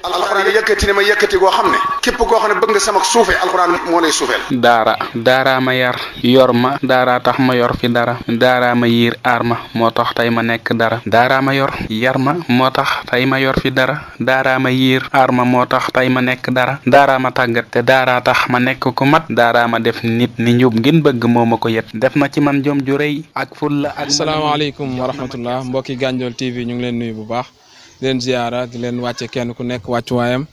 alxuraan yëkkati ne ma yëkkati goo xam ne képp koo xam ne bëgg nga sama suufee alxuraan moo lay suufeel. daara ma yar yor ma daara tax ma yor fi dara daara ma yiir aar ma moo tax tey ma nekk dara daara ma yor yar ma moo tax tey ma yor fi dara daara ma yiir aar ma moo tax tey ma nekk dara daara ma tàggat te daara tax ma nekk ku mat daara ma def nit ni njub ngeen bëgg moo ma ko yet def na ci man jom ju rëy ak fulla ak. asalaamaaleykum wa rahmatullah mbokki Gandiol TV ñu ngi leen nuyu bu baax di leen ziyaara di leen wàcce kenn ku nekk wàccuwaayam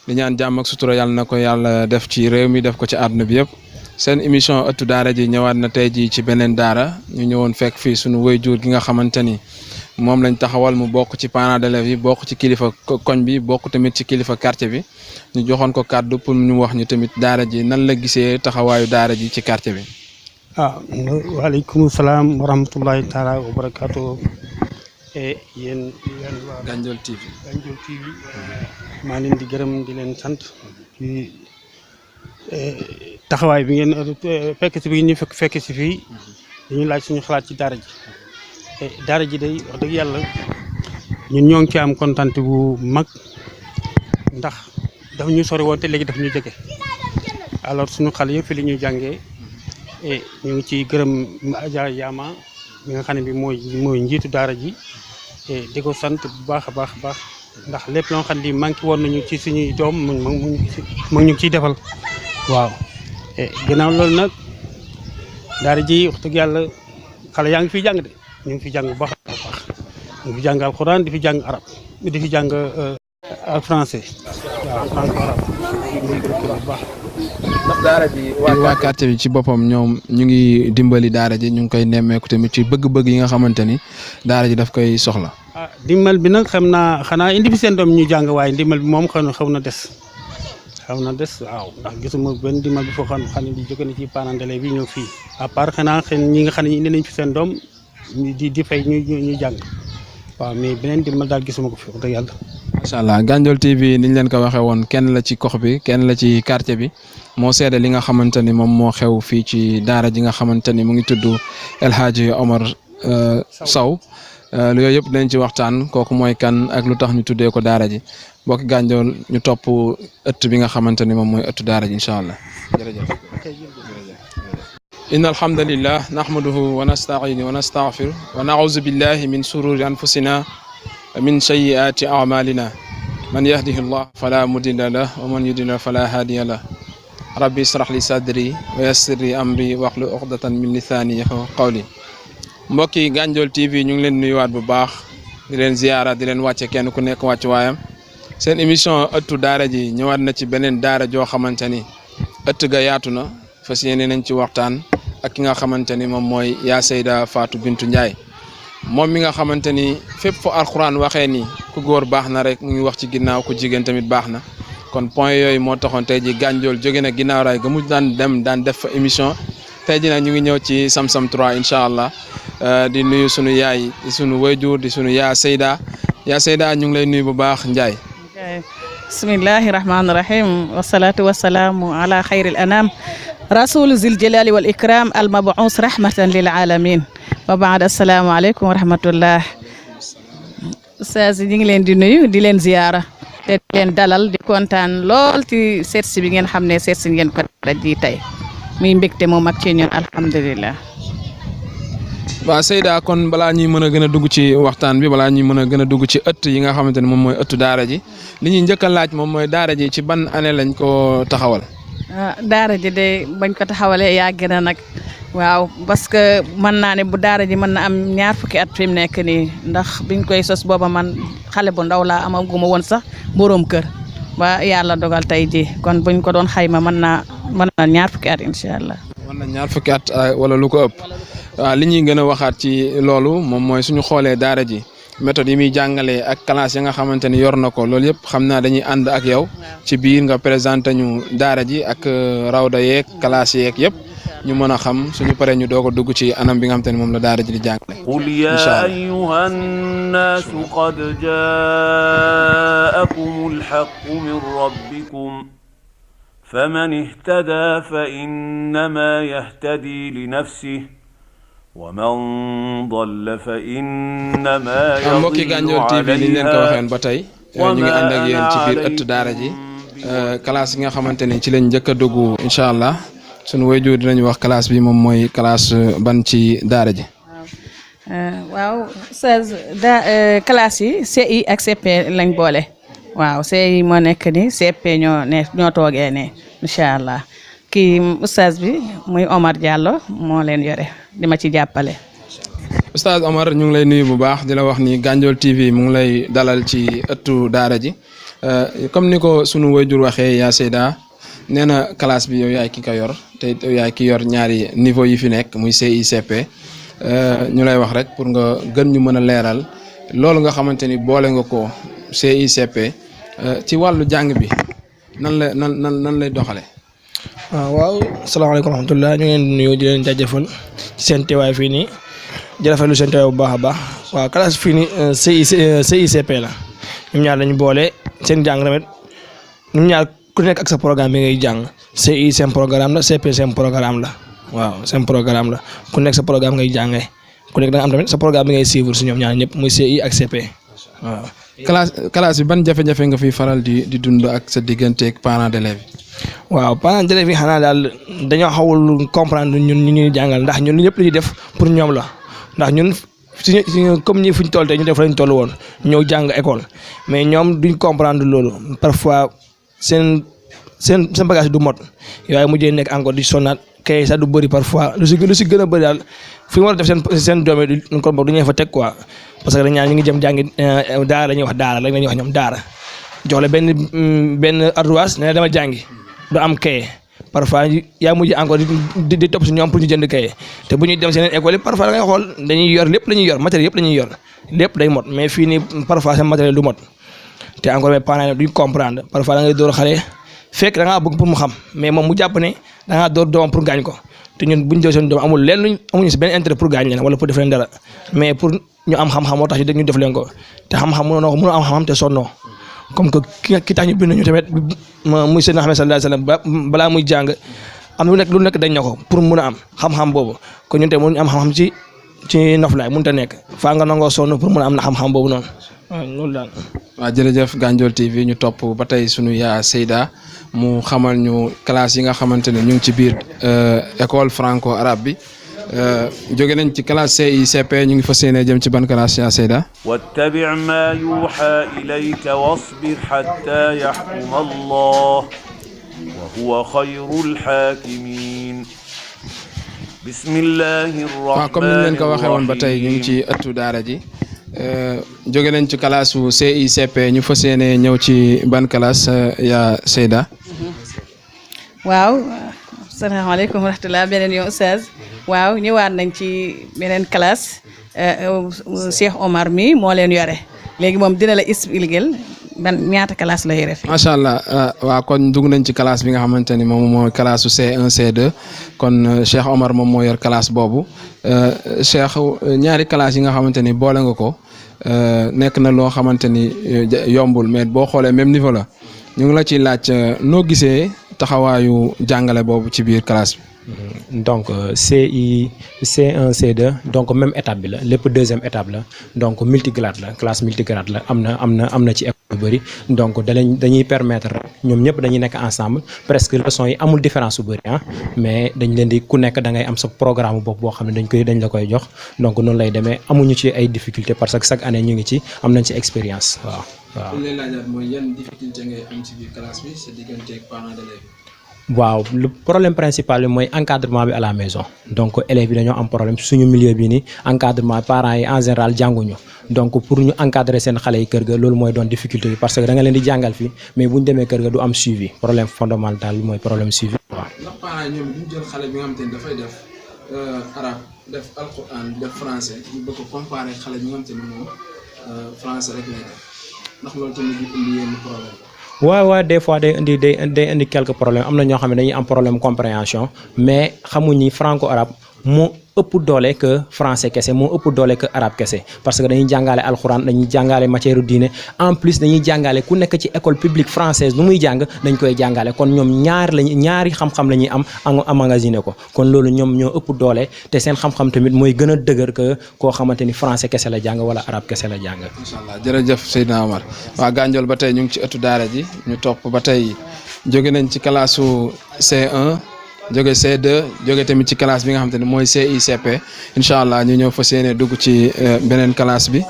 di ñaan jàmm ak sutura yàlla na ko yàlla def ci réew mi def ko ci àdduna bi yëpp seen émission ëttu daara ji ñëwaat na tey ji ci beneen daara ñu ñëwoon fekk fii suñu waajur gi nga xamante ni moom lañ taxawal mu bokk ci parents d'élèves yi bokk ci kilifa koñ bi bokk tamit ci kilifa quartier bi ñu joxoon ko kàddu pour ñu wax ñu tamit daara ji nan la gisee taxawaayu daara ji ci quartier bi. waaleykum salaam wa rahmatullahi taala wa barakaatu. yéen waa Gandiol TV maa leen di gërëm di leen sant ci taxawaay bi ngeen fekk si bi ñu fekk si fii dañuy laaj suñu xalaat ci daara ji day wax dëgg yàlla ñun ñoo ngi ci am kontante bu mag ndax daf ñu sori woon te léegi daf ñu jege alors suñu xale yëpp fi li ñuy jàngee ñu ngi ciy gërëm Adja Yaama mi nga xam ne bi mooy njiitu daara ji di ko sant bu baax a baax ndax lépp loo xam ne manqué woon nañu ci suñuy doom mu ñu ciy defal waaw. ginnaaw loolu nag daara ji wax dëgg yàlla xale yaa ngi fiy jàng de ñu ngi fi jàng bu baax a baax ñu ngi fi jàng alxuraan di fi jàng arab di fi jàng français waaw franco arab bu baax. ndax daara ji waa quartier bi ci boppam ñoom ñu ngi dimbali daara ji ñu ngi koy nemmeeku tamit ci bëgg-bëgg yi nga xamante ni daara ji daf koy soxla. dimbal bi nag xam naa xanaa indi fi seen doom ñu jàng waaye dimbal bi moom xaw na des waaw ndax gisuma benn dimbal bi foo xam ne di jóge na ci parents d'élèves bi ñëw fii à part xanaa ñi nga xam ne indi nañ fi seen doom di fay ñu jàng waaw mais beneen dimbal daal gisuma ko fi wax dëgg yàlla. macha allah Gandiol TV niñ leen ko waxee woon kenn la ci gox bi kenn la ci quartier bi moo seede li nga xamante ni moom moo xew fii ci daara ji nga xamante ni mu ngi tudd El Hadji Omar Sow yooyu yëpp dañ ci waxtaan kooku mooy kan ak lu tax ñu tuddee ko daara ji mbokki Gandiol ñu topp ëtt bi nga xamante ni moom mooy ëttu daara ji incha allah jërëjëf. inna alhamdulillah nahmaduhu wa nasta'inu wa nastaghfir wa na'udhu billahi min sururi anfusina wa min sayyiati a'malina man yahdihi allah fala mudilla lah wa man yudlil fala hadiya lah rabbi israh li sadri wa yassir li amri wahlul uqdatan min lisani yafqahu qawli. mbokki Gandiol TV ñu ngi leen nuyuwaat bu baax di leen ziyaara di leen wàcce kenn ku nekk wàcc waayam seen émission ëttu daara ji ñëwaat na ci beneen daara joo xamante ni ëtt ga yaatu na fas yéene nañ ci waxtaan ak ki nga xamante ni moom mooy yaa Seyda Fatou Bintou Ndiaye moom mi nga xamante ni fépp fu alxuraan waxee ni ku góor baax na rek mu ngi wax ci ginnaaw ku jigéen tamit baax na kon point yooyu moo taxoon tey ji Gandiol jóge na ginnaaw raay ga mu daan def fa émission tey ji nag ñu ngi ñëw ci Sam-Sam 3 incha allah di nuyu sunu yaay di sunu wayjur di sunu yaa Seyda ñu ngi lay nuyu bu baax Ndiaye. bismillahi rahmaani rahim wasalaatu wasalaamu ala xayril anam rasul zil jalali wal ikram al mabuus rahmatan lil alamin wa baad assalaamu aleykum wa rahmatullah. Oustaz ñu ngi leen di nuyu di leen ziyaara te di leen dalal di kontaan lool ci seetsi bi ngeen xam ne seetsi ngeen ko ji tey muy mbégte moom ak ci ñun alhamdulillah. waaw Seyda kon balaa ñuy mën a gën a dugg ci waxtaan bi balaa ñuy mën a gën a dugg ci ëtt yi nga xamante ne moom mooy ëttu daara ji li ñuy njëkk a laaj moom mooy daara ji ci ban année lañ ko taxawal. daara ji de bañ ko taxawalee yàgg na nag waaw parce que mën naa ne bu daara ji mën na am ñaar fukki at fi mu nekk nii ndax biñ koy sos booba man xale bu ndaw laa amaguma woon sax boroom kër ba yàlla dogal tey ji kon buñ ko doon xayma mën na ñaar fukki at incha allah. mën na ñaar fukki at wala lu ko ëpp. waaw li ñuy gën a waxaat ci loolu moom mooy suñu xoolee daara ji méthode yi muy jàngalee ak classe yi nga xamante ni yor na ko loolu yëpp xam naa dañuy ànd ak yow ci biir nga présenté ñu daara ji ak rawda yeeg classe yeeg yëpp ñu mën a xam suñu paree ñu doog a dugg ci anam bi nga xamante ni moom la daara ji di jàngale. qul ya ayyuha nnaasu qad jaakumul haqqu min rabbikum faman ihtada fa innama yahtadi li nafsihi ومن ضل فإنما mbokki يضل Gandiol TV ni leen ko waxeen ba tey ñu ngi ànd ak yéen ci biir ëttu daara ji classe yi nga xamante ni ci lañ njëkk a dugg incha allah sunu waajur dinañu wax classe bi moom mooy classe ban ci daara ji. waaw oustaz classe yi CI ak CP lañ boole waaw CI moo nekk ni CP ñoo toogee ne incha allah kii oustaz bi muy Omar Diallo moo leen yore di ma ci jàppale. Oustaz Omar ñu ngi lay nuyu bu baax di la wax ni Gandiol TV mu ngi lay dalal ci ëttu daara ji comme ni ko sunu waajur waxee yaa Seyda nee na classe bi yow yaay ki ko yor te yow yaay ki yor ñaari niveau yi fi nekk muy CI CP ñu lay wax rek pour nga gën ñu mën a leeral loolu nga xamante ni boole nga ko CI CP ci wàllu jàng bi nan lay doxale waaw asalaamaaleykum wa rahmatulah ñu ngi leen di nuyu di leen jaajëfal ci seen teewaay fii nii di rafetlu seen teewaay bu baax a baax waaw classe fii nii CICP la ñoom ñaar dañu boole seen jàng tamit ñoom ñaar ku nekk ak sa programme bi ngay jàng CI seen programme la CP seen programme la waaw seen programme la ku nekk sa programme ngay jàngee ku nekk da nga am tamit sa programme bi ngay suivre si ñoom ñaar ñëpp muy CI ak CP waaw. classe bi ban jafe-jafe nga fiy faral di dund ak sa digganteeg parents d'élèves yi. waaw parents d'élèves yi xanaa daal dañoo xawul comprendre ñun ñu ñuy jàngal ndax ñun ñëpp li ñuy def pour ñoom la ndax ñun suñu comme ñi fuñ toll tey ñu def lañ toll woon ñëw jàng école mais ñoom duñ comprendre loolu parfois seen bagage du mot waaye mujjee nekk encore di sonnaat kay sax du bëri parfois lu si gën a bëri daal fi ñu war a def seen doom yi du ko bokk du ñu fa teg quoi parce que dañ ñaan ñu ngi jëm jàngi daara la ñuy wax daara rek la ñuy wax ñoom daara jox la benn ardoise ne dama jàngi du am kaye parfois yaa mujj encore di topp si ñoom pour ñu jënd kaye te bu ñuy dem seen école yi parfois da ngay xool dañuy yor lépp la ñuy yor matériel yëpp la ñuy yor lépp day mot mais fii nii parfois seen matériel du mot te encore mais parents duñ comprendre parfois da ngay door xale fekk da ngaa bëgg pour mu xam mais moom mu jàpp ne da ngaa door doomam pour gaañ ko te ñun buñ jël seen doom amul leen luñ amuñu si benn intérêt pour gaañ leen wala pour def leen dara mais pour ñu am xam-xam moo tax ñu def leen ko te xam-xam mënoo am xam-xam te sonnoo comme que ki tax ñu bind ñu tamit muy Seydina Muhammad sallallahu alayhi wasallam balaa muy jàng am lu nekk dañ na ko pour mun a am xam-xam boobu kon ñun tamit mënuñu am xam-xam ci noflaay mënut a nekk faa nga nangoo sonn pour mun a am na xam-xam boobu noonu waaw loolu daal. waaw jërëjëf Gandiol TV ñu topp ba tey sunu yaa Seyda mu xamal ñu classe yi nga xamante ne ñu ngi ci biir école franco arabe bi jóge nañ ci classe CI CP ñu ngi fas yéene jëm ci ban classe yaa Seyda. wattabi' ma yuha ilayka wasbir hatta yahkuma Allah wa huwa khayrul hakimin. bismillahir rahmanir rahim. comme ni leen ko waxee woon ba tey ñu ngi ci ëttu daara ji jóge nañ ci classe su CI CP ñu fas yéene ñëw ci ban classe yaa Seyda. waaw asalaamaaleykum wa rahmatulah beneen yoon oustaz waaw ñëwaat nañ ci beneen classe Cheikh Omar mi moo leen yore léegi moom dina la expliquer ban ñaata classe la yore fi. macha allah waaw kon dugg nañ ci classe bi nga xamante ni moom mooy classe su C1 C2 kon Cheikh Omar moom moo yor classe boobu Cheikh ñaari classe yi nga xamante ni boole nga ko nekk na loo xamante ni yombul mais boo xoolee même niveau la ñu ngi la ciy laaj noo gisee taxawaayu jàngale boobu ci biir classe bi. donc CI C1 C2 donc même étape bi la lépp deuxième étape la donc multigrade la classe multigrade la am na ci école yu bëri donc dañuy permettre ñoom ñëpp dañuy nekk ensemble presque leçons yi amul différence bu bëri mais dañ leen di ku nekk da ngay am sa programme bopp boo xam ne dañ la koy jox donc noonu lay demee amuñu ci ay difficultés parce que chaque année ñu ngi ci am nañ ci expérience waaw. li leen laajaat mooy yan difficulté ngay am ci biir classe bi sa diggante ak parents d'élèves. waaw le problème principal bi mooy encadrement bi à la maison donc élèves yi dañoo am problème suñu milieu bi ni encadrement parents yi en général jànguñu donc pour ñu encadrer seen xale yi kër ga loolu mooy doon difficulté bi parce que da nga leen di jàngal fii mais bu ñu demee kër ga du am suivi problème fondamental bi mooy problème suivi waaw. ndax parents yi ñoom duñ jël xale bi nga xamante ni dafay def arabe def alquran def français ñu bëgg ko comparer xale bi nga xamante ni moom français rek lay def ndax loolu tamit du indi yenn problème. waaw des fois day indi quelques problèmes am na ñoo xam ne dañuy am problème compréhension mais xamuñ ni franco arabe ëpp doole que français kese moo ëpp doole que arabe kese parce que dañuy jàngale alxuraan dañuy jàngale matière diine en plus dañuy jàngale ku nekk ci école publique française nu muy jàng dañ koy jàngale kon ñoom ñaari xam-xam la ñuy am emmagasiné ko kon loolu ñoom ñoo ëpp doole te seen xam-xam tamit mooy gën a dëgër que koo xamante ni français kese la jàng wala arabe kese la jàng. incha allah jërëjëf Seydina Omar waa Gandiol ba tey ñu ngi ci ëttu daara ji ñu topp ba tey jóge nañ ci classe C1 jóge C2 jóge tamit ci classe bi nga xamante ne mooy CICP incha allah ñu ñëw fas yéene dugg ci beneen classe bi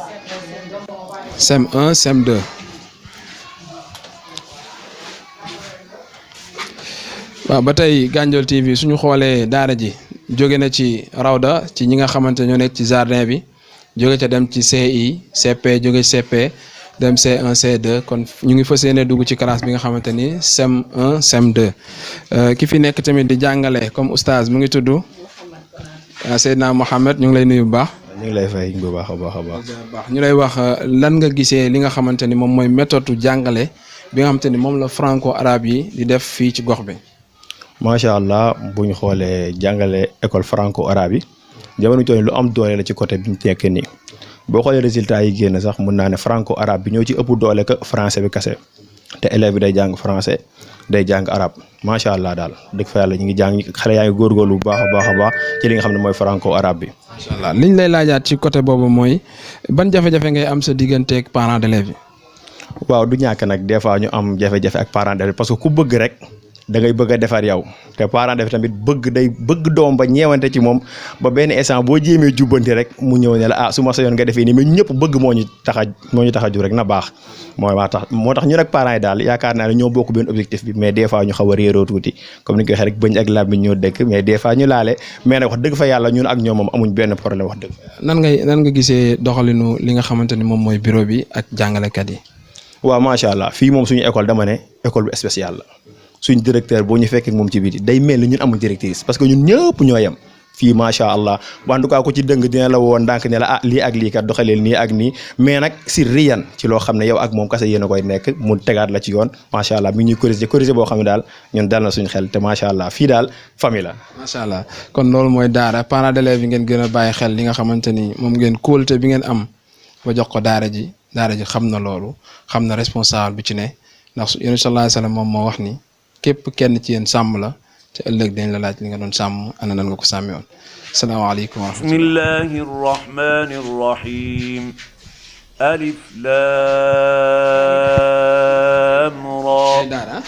CM1 CM2. waaw ba tey Gandiol TV suñu xoolee daara ji jóge na ci Rawda ci ñi nga xamante ñoo nekk ci jardin bi jóge ca dem ci CI CP jóge CP dem C1 C2 kon ñu ngi fas yéene dugg ci classe bi nga xamante ni CM1 CM2 ki fi nekk tamit di jàngale comme oustaz mu ngi tudd Seydina Mohamed ñu ngi lay nuyu bu baax. ñu ngi lay fay bu baax a baax. ñu lay wax lan nga gisee li nga xamante ni moom mooy méthode jàngale bi nga xamante ni moom la franco arabe yi di def fii ci gox bi. macha allah bu ñu xoolee jàngale école franco arabe yi jamono toll lu am doole la ci côté bi ñu nekk nii boo xoolee résultats yi génn sax mun naa ne franco arabe bi ñoo ci ëpp doole que français bi kese te élève bi day jàng français day jàng arabe macha allah daal dëgg fa yàlla ñu ngi jàng xale yaa ngi góorgóorlu bu baax a baax ci li nga xam ne mooy franco arabe bi. macha allah liñ lay laajaat ci côté boobu mooy ban jafe-jafe ngay am sa digganteeg parents d'élèves yi. waaw du ñàkk nag des fois ñu am jafe-jafe ak parents d'élèves parce que ku bëgg rek. da ngay bëgg a defar yow te parent def tamit bëgg doom ba ñeewante ci moom ba benn instant boo jéemee jubbanti rek mu ñëw ne la su ma sañoon nga defee nii mais ñëpp bëgg moo ñu tax a ju rek na baax moo tax ñu rek parents yi daal yaakaar naa ne ñoo bokk benn objectif bi mais des fois ñu xaw a réeroo tuuti comme ni ñu ko waxee rek bëñ ak làmmiñ ñoo dëkk mais des fois ñu laale mais nag wax dëgg fa yàlla ñun ak ñoom moom amuñ benn problème wax dëgg. nan nga gisee doxalinu li nga xamante ni moom mooy bureau bi ak jàngalekat yi. waaw macha allah fii moom suñu école dama ne école bu spéciale la suñ directeur boo ñu fekkee moom ci biti day mel ni ñun amul directrice parce que ñun ñëpp ñoo yem fii macha allah en tout cas ku ci dëng dina la woon ndànk ne la lii ak lii kat doxaleel nii ak nii mais nag si riyan ci loo xam ne yow ak moom kese yéen a koy nekk mu tegaat la ci yoon macha allah mi ñuy corriger boo xam ne daal ñun dal na suñu xel te macha allah fii daal famille la. macha allah kon loolu mooy daara parents d'élèves yi ngeen gën a bàyyi xel li nga xamante ni moom ngeen kóolute bi ngeen am ba jox ko daara ji xam na loolu xam na responsable bi ci ne ndax yonent sallallahu alayhi wasallam moom moo wax ni képp kenn ci yéen sàmm la te ëllëg dañ la laaj li nga doon sàmm ana nan nga ko sàmmee woon salaamaaleykum wa rahmatulah. bismillahi rrahmani rrahim alif lam ra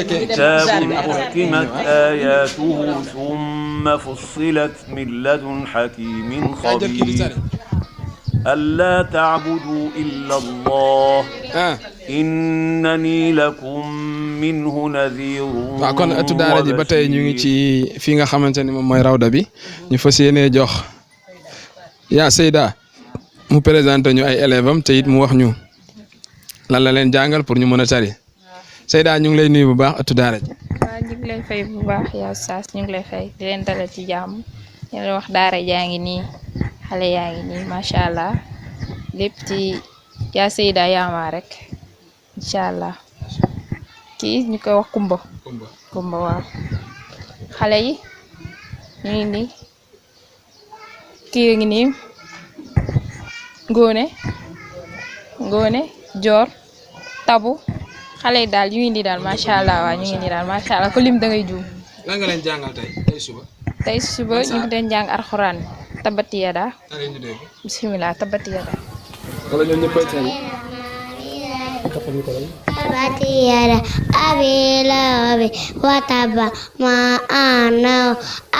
kitaabun uhkimat ayatuhu thumma fussilat min ladun hakimin khabir ألا تعبدوا إلا الله إنني لكم منه نذير. waaw kon ëttu daara ji ba tey ñu ngi ci fi nga xamante ni moom mooy rawda bi ñu fas yéenee jox yaa Seyda mu présenté ñu ay élèves am te it mu wax ñu lan la leen jàngal pour ñu mën a tari Seyda ñu ngi lay nuyu bu baax ëttu daara ji. waaw ñu ngi lay fay bu baax yaa Oustaz ñu ngi lay fay di leen dalal ci jàmm ñu leen wax daara jaa ngi nii. xale yaa ngi nii macha allah lépp ci yaa Seyda Yaama rek incha allah kii ñu koy wax Kumba waaw xale yi ñu ngi nii kii ngi nii Ngone Joor Tabu xale yi daal ñu ngi nii daal macha allah waaw ñu ngi nii daal macha allah ko lim da ngay juum. lan nga leen jàngal tey suba ñu ngi leen jàng alxuraan tabbat yadaa bismillah tabbat yadaa wala ñoom ñëpp tari tabbat yadaa abii lahabin wa tabba maa aghnaa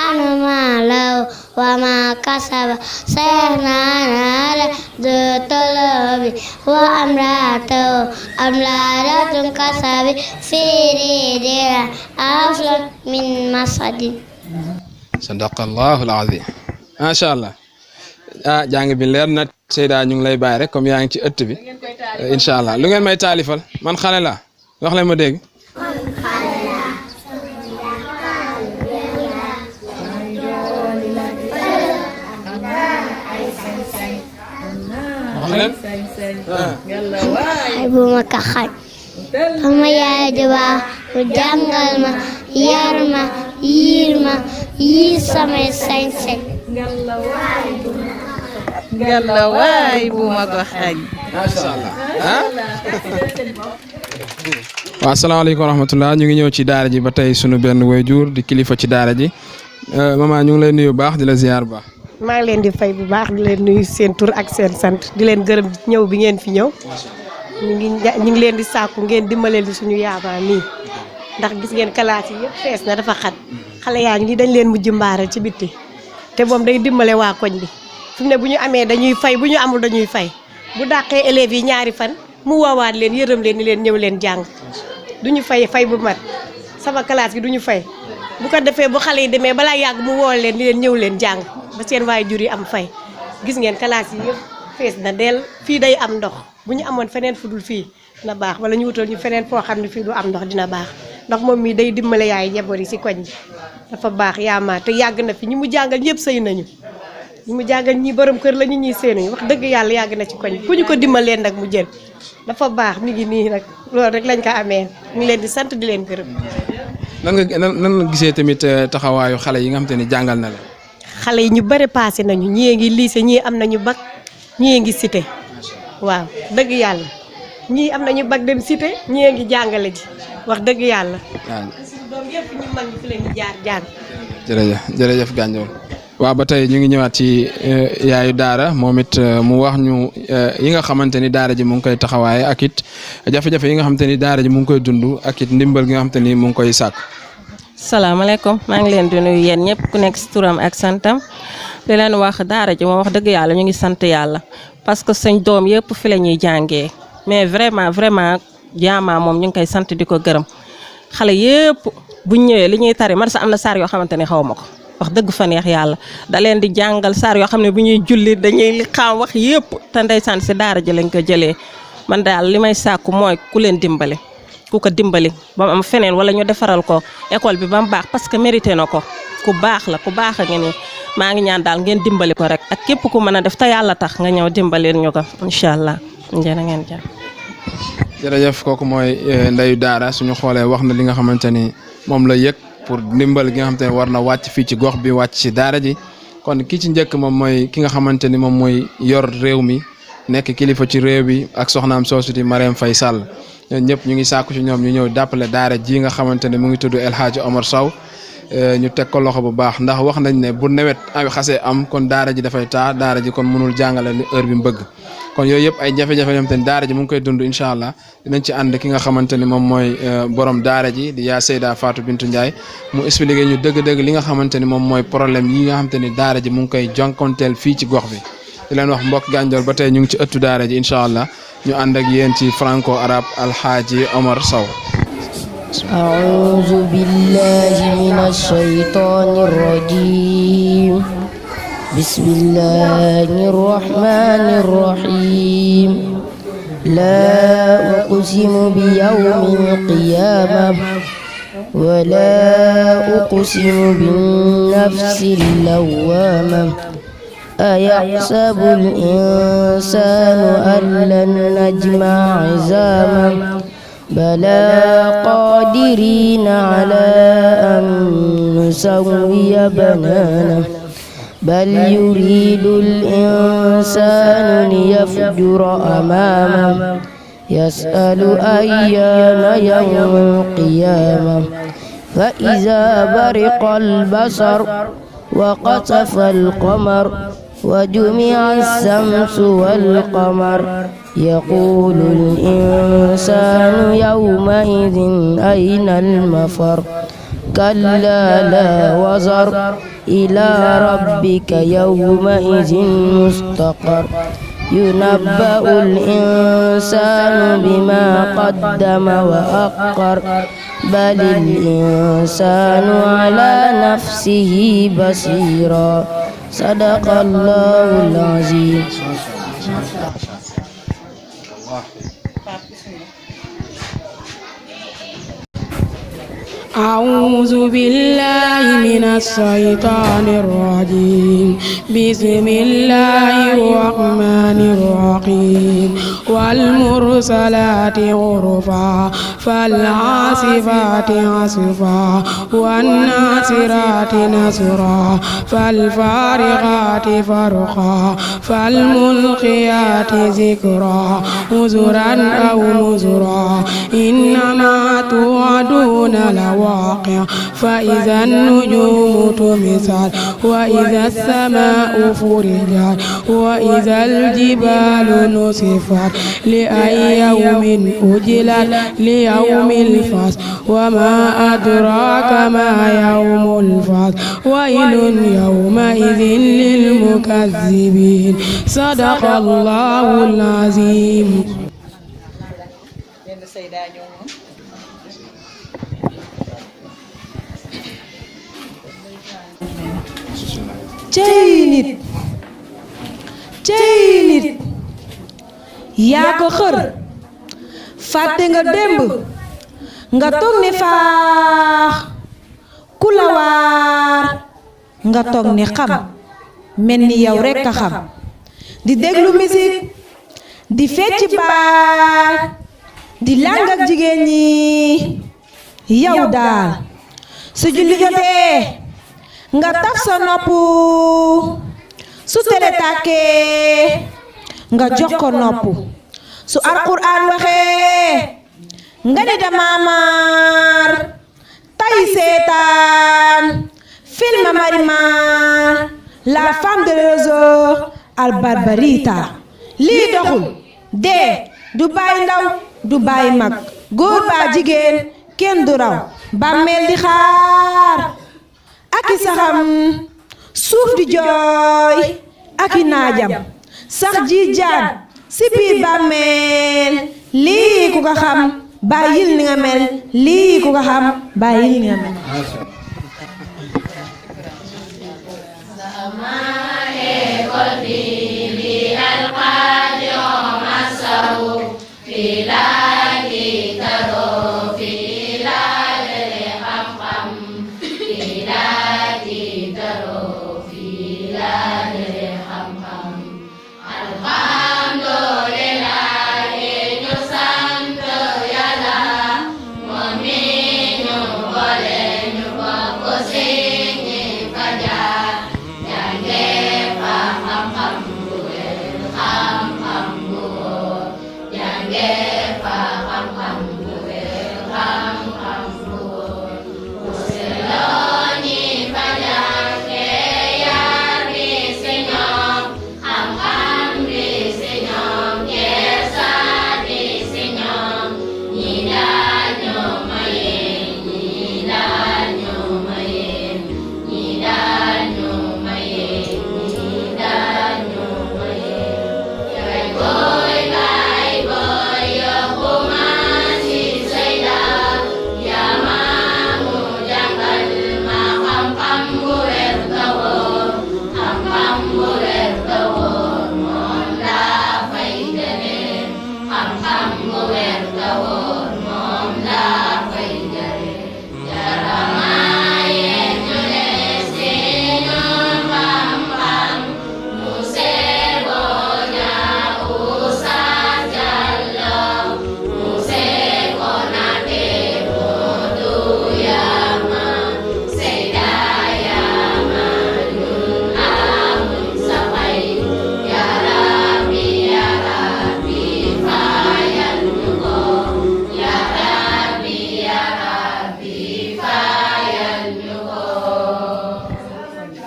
anhu maaluhu wa maa kasaba sayaslaa naaran zaata lahab wa imra'atuhu hammaalatan al-hatab fii jiidihaa hablum min masad. sadaqallahu al-azim macha allah jàng bi leer na Seyda ñu ngi lay bàyyi rek comme yaa ngi ci ëtt bi incha allah lu ngeen may taalifal man xale la wax leen ma dégg. ay bu ma ka xaj sama yaay di baax mu jàngal ma yar ma yiir ma yi samay sañ-sañ. Ngalla waay bu ma ko xañ. Masha Allah waaw asalaamaaleykum wa rahmatullah ñu ngi ñëw ci daara ji ba tey sunu benn waajur di kilifa ci daara ji maman ñu ngi lay nuyu baax di la ziar baax. maa ngi leen di fay bu baax di leen nuyu seen tur ak seen sant di leen gërëm ñëw bi ngeen fi ñëw ñu ngi leen di sàkku ngeen dimbaleel di suñu yaabaa nii ndax gis ngeen classe yi yëpp fees na dafa xat xale yaa ngi nii dañ leen mujj mbaaral ci bitti te moom day dimbale waa koñ bi fi mu ne bu ñu amee dañuy fay bu ñu amul dañuy fay bu dàqee élèves yi ñaari fan mu woowaat leen yërëm leen ni leen ñëw leen jàng duñu fay bu mat sama classe gi duñu fay bu ko defee bu xale yi demee balaa yàgg mu woo leen ni leen ñëw leen jàng ba seen waajur yi am fay gis ngeen classe yi yëpp fees na del fii day am ndox bu ñu amoon feneen fu dul fii dina baax wala ñu wutal ñu feneen foo xam ne fii du am ndox dina baax ndax moom mii day dimbale yaay njaboot yi si koñ bi dafa baax yaama te yàgg na fi ñi mu jàngal ñëpp sëy nañu ñi mu jàngal ñi borom kër la ñu ñuy seenuñu wax dëgg yàlla yàgg na ci koñ bi ku ñu ko dimbalee nag mu jël dafa baax mi ngi nii nag loolu rek lañ ko amee ñu ngi leen di sant di leen gërëm. nan nga gisee tamit taxawaayu xale yi nga xam te ne jàngal na leen. xale yi ñu bëri passé nañu ñii ngi lycée ñii am nañu bac ñii ngi cité waaw dëgg yàlla ñii am nañu bac dem cité ñii ngi jàngale ji wax dëgg yàlla. waaw suñu doom yëpp ñu mag ñi fi leen di jaar jàng. jërëjëf Gandiol waaw ba tey ñu ngi ñëwaat ci yaayu daara moom it mu wax ñu yi nga xamante ni daara ji mu ngi koy taxawaaye ak it jafe-jafe yi nga xamante ni daara ji mu ngi koy dund ak it ndimbal gi nga xamante ni mu ngi koy sàkk. salaamaaleykum maa ngi leen di nuyu yéen ñëpp ku nekk si turam ak santam di leen wax daara ji moom wax dëgg yàlla ñu ngi sant yàlla parce que suñ doom yëpp fi la ñuy jàngee mais vraiment jaamaa moom ñu ngi koy sant di ko gërëm xale yëpp buñ ñëwee li ñuy tari man sax am na saar yoo xamante ni xaw ma ko wax dëgg fa neex yàlla da leen di jàngal saar yoo xam ne bu ñuy julli dañuy li xam wax yëpp te ndeysaan si daara ji lañ ko jëlee man daal li may sàkku mooy ku leen dimbali ku ko dimbali ba mu am feneen wala ñu defaral ko école bi ba mu baax parce que mérité na ko ku baax la ku baax a ngi nii maa ngi ñaan daal ngeen dimbali ko rek ak képp ku mën a def te yàlla tax nga ñëw dimbali ñu ko incha allah jërë ngeen jëf. jërëjëf kooku mooy ndeyu daara suñu xoolee wax na li nga xamante ni moom la yëg pour ndimbal gi nga xamante ne war na wàcc fii ci gox bi wàcc ci daara ji kon ki ci njëkk moom mooy ki nga xamante ni moom mooy yor réew mi nekk kilifa ci réew bi ak soxnaam soosu di Marième Faye Sall ñoom ñëpp ñu ngi sàkku ci ñoom ñu ñëw jàppale daara ji nga xamante ne mu ngi tudd El Hadji Omar Sow ñu teg ko loxo bu baax ndax wax nañ ne bu nawet xasee am kon daara ji dafay taa daara ji kon mënul jàngale ni heure bi mu bëgg kon yooyu yëpp ay jafe-jafe yoo xamante ni daara ji mu ngi koy dund incha allah dinañ ci ànd ki nga xamante ni moom mooy borom daara ji di yaa Seyda Fatou Bintou Ndiaye mu expliqué ñu dëgg-dëgg li nga xamante ni moom mooy problème yi nga xamante ni daara ji mu ngi koy jonkonteel fii ci gox bi di leen wax mbokk Gandiol ba tey ñu ngi ci ëttu daara ji incha allah ñu ànd ak yéen ci franco arabe Alhaji Omar Sow. أعوذ بالله من الشيطان الرجيم بسم الله الرحمن الرحيم لا أقسم بيوم القيامة ولا أقسم بالنفس اللوامة أيحسب الإنسان أن لن نجمع عظامه بلى قادرين على أن نسوي بنانه بل يريد الإنسان ليفجر أمامه يسأل أيان يوم القيامة فإذا برق البصر وقصف القمر وجمع الشمس والقمر يقول الإنسان يومئذ أين المفر كلا لا وزر إلى ربك يومئذ مستقر ينبأ الإنسان بما قدم وأخر بل الإنسان على نفسه بصيرا صدق الله العظيم. أعوذ بالله من الشيطان الرجيم بسم الله الرحمن الرحيم والمرسلات عرفا فالعاصفات عصفا والناصرات نصرا فالفارقات فرقا فالملقيات ذكرا عذرا أو نذرا إنما توعدون لواقع فإذا النجوم طمست وإذا السماء فرجت وإذا الجبال نصفت لأي يوم أجلت ليوم الفصل وما أدراك ما يوم الفصل ويل يومئذ للمكذبين صدق الله العظيم. cey nit yaa ko xër fàtte nga démb nga toog ne faax ku la waar nga toog ne xam mel ni yow rekk a xam di déglu musique di fecc baar di lang ak jigéen ñi yow daal su julli jotee nga taf sa nopp su télé tàkkee nga jox ko nopp su alxuraan waxee nga ni dama maar tay seetaan film Marimar la femme de réseau al barbarita lii doxul dee du bàyyi ndaw du bàyyi mag góor baa jigéen kenn du raw bàmmeel di xaar aki saxam suuf di jooy aki naajam sax ji jaan si biir bàmmeel lii ku ko xam bàyyil ni nga mel lii ku ko xam bàyyil ni nga mel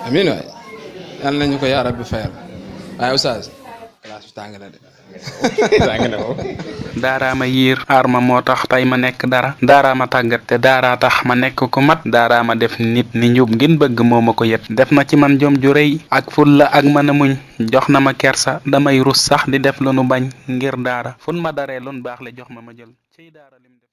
amiin waay yal nañu ko yaa rabbi fayal waaye oustaz classe bi tàng na de tàng na moom daaraama yiir aar ma moo tax tey ma nekk dara daaraama tàggat te daaraa tax ma nekk ku mat daaraama def nit ni njub ngin bëgg moo ma ko yet def na ci man jom ju rëy ak fulla ak mën a muñ jox na ma kersa damay rus sax di def lu nu bañ ngir daara fun ma daree lun baax le jox ma jël ciy daara lim def